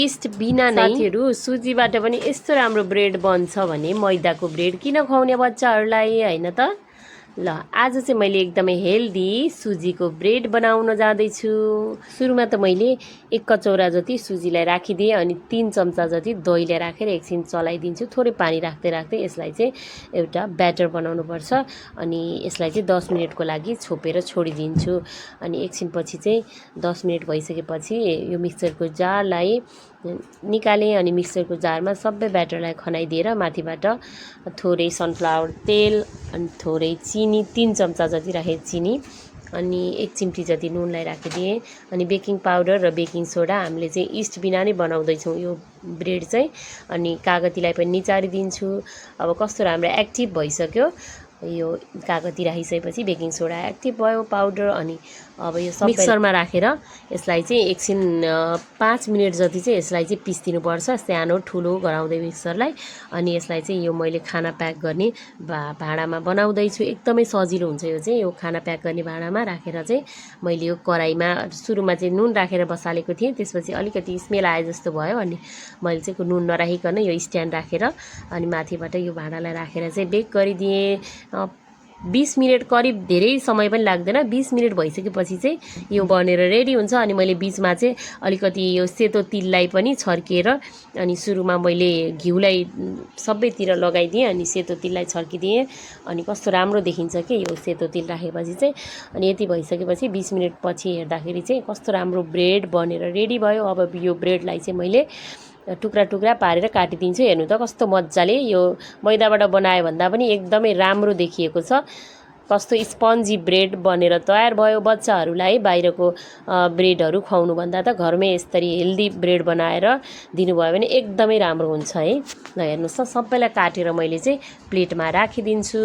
East बिना नै साथीहरु सुजीबाट पनि यस्तो राम्रो ब्रेड बन्छ भने मैदाको ब्रेड किन खुवाउने बच्चाहरूलाई हैन त। ल आज चाहिँ मैले एकदमै हेल्दी सुजीको ब्रेड बनाउन जाँदैछु। सुरुमा त मैले 1 कचौरा जति सुजीलाई राखिदिएँ अनि 3 चम्चा जति दहीलाई राखेर एकछिन चलाइदिन्छु। थोरै पानी राख्दै राख्दै यसलाई चाहिँ एउटा ब्याटर बनाउनु पर्छ अनि यसलाई चाहिँ 10 मिनेटको लागि छोपेर छोडिदिन्छु। अनि एकछिन पछि चाहिँ 10 मिनेट भइसकेपछि यो मिक्सरको जारलाई निकालेँ अनि मिक्सरको जारमा सबै ब्याटरलाई खनाइदिएर माथिबाट थोरै सनफ्लावर तेल अनि थोरै चिनी 3 चम्चा जति राखेँ चिनी अनि 1 चिम्टी जति नुनलाई राखिदिएँ अनि बेकिङ पाउडर र बेकिङ सोडा हामीले चाहिँ इस्ट बिना नै बनाउँदैछौँ यो ब्रेड चाहिँ अनि कागतीलाई पनि निचारिदिन्छु। अब कस्तो राम्रो एक्टिभ भइसक्यो यो कागती राखिसकेपछि बेकिङ सोडा एक्टिभ भयो पाउडर अनि अब यो सब मिक्सरमा राखेर यसलाई चाहिँ एकछिन 5 मिनेट जति चाहिँ यसलाई चाहिँ पिस्दिनु पर्छ सानो ठुलो गराउँदै मिक्सरलाई। अनि यसलाई चाहिँ यो मैले खाना प्याक गर्ने भाँडामा बनाउँदैछु। एकदमै सजिलो हुन्छ यो चाहिँ यो खाना प्याक गर्ने भाँडामा राखेर चाहिँ मैले यो कराईमा सुरुमा चाहिँ नुन राखेर बसालेको थिएँ त्यसपछि अलिकति स्मेल आए जस्तो भयो अनि मैले चाहिँ नुन नराखिकन यो स्ट्यान्ड राखेर अनि माथिबाट यो भाँडालाई राखेर चाहिँ बेक गरिदिएँ। 20 मिनेट करिब धेरै समय पनि लाग्दैन 20 मिनेट भइसकेपछि चाहिँ यो बनेर रेडी हुन्छ। अनि मैले बीचमा चाहिँ अलिकति यो सेतो तिललाई पनि छर्किएर अनि सुरुमा मैले घिउलाई सबैतिर लगाइदिएँ अनि सेतो तिललाई छर्किदिएँ अनि कस्तो राम्रो देखिन्छ कि यो सेतो तिल राखेपछि चाहिँ। अनि यति भइसकेपछि 20 मिनेट पछि हेर्दाखेरि चाहिँ कस्तो राम्रो ब्रेड बनेर रेडी भयो। अब यो ब्रेडलाई चाहिँ मैले टुक्रा टुक्रा पारेर काटिदिन्छु। हेर्नु त कस्तो मजाले यो मैदाबाट बनायो भन्दा पनि एकदमै राम्रो देखिएको छ। कस्तो स्पन्जी ब्रेड बनेर तयार भयो। बच्चाहरूलाई बाहिरको ब्रेडहरू खुवाउनु भन्दा त घरमै यसरी हेल्दी ब्रेड बनाएर दिनुभयो भने एकदमै राम्रो हुन्छ है। ल हेर्नुस् त सबैलाई काटेर मैले चाहिँ प्लेटमा राखिदिन्छु।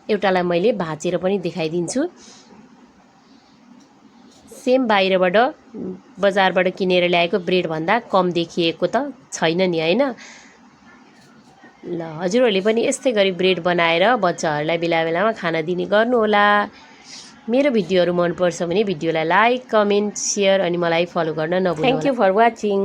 एउटालाई मैले भाँचेर पनि देखाइदिन्छु। सेम बाहिरबाट बजारबाट किनेर ल्याएको ब्रेड भन्दा कम देखिएको त छैन नि हैन। ल हजुरहरूले पनि यस्तै गरी ब्रेड बनाएर बच्चाहरूलाई बेला बेलामा खाना दिने गर्नुहोला। मेरो भिडियोहरू मन पर्छ भने भिडियोलाई लाइक कमेन्ट शेयर अनि मलाई फलो गर्न नभुल्नु। Thank you for watching.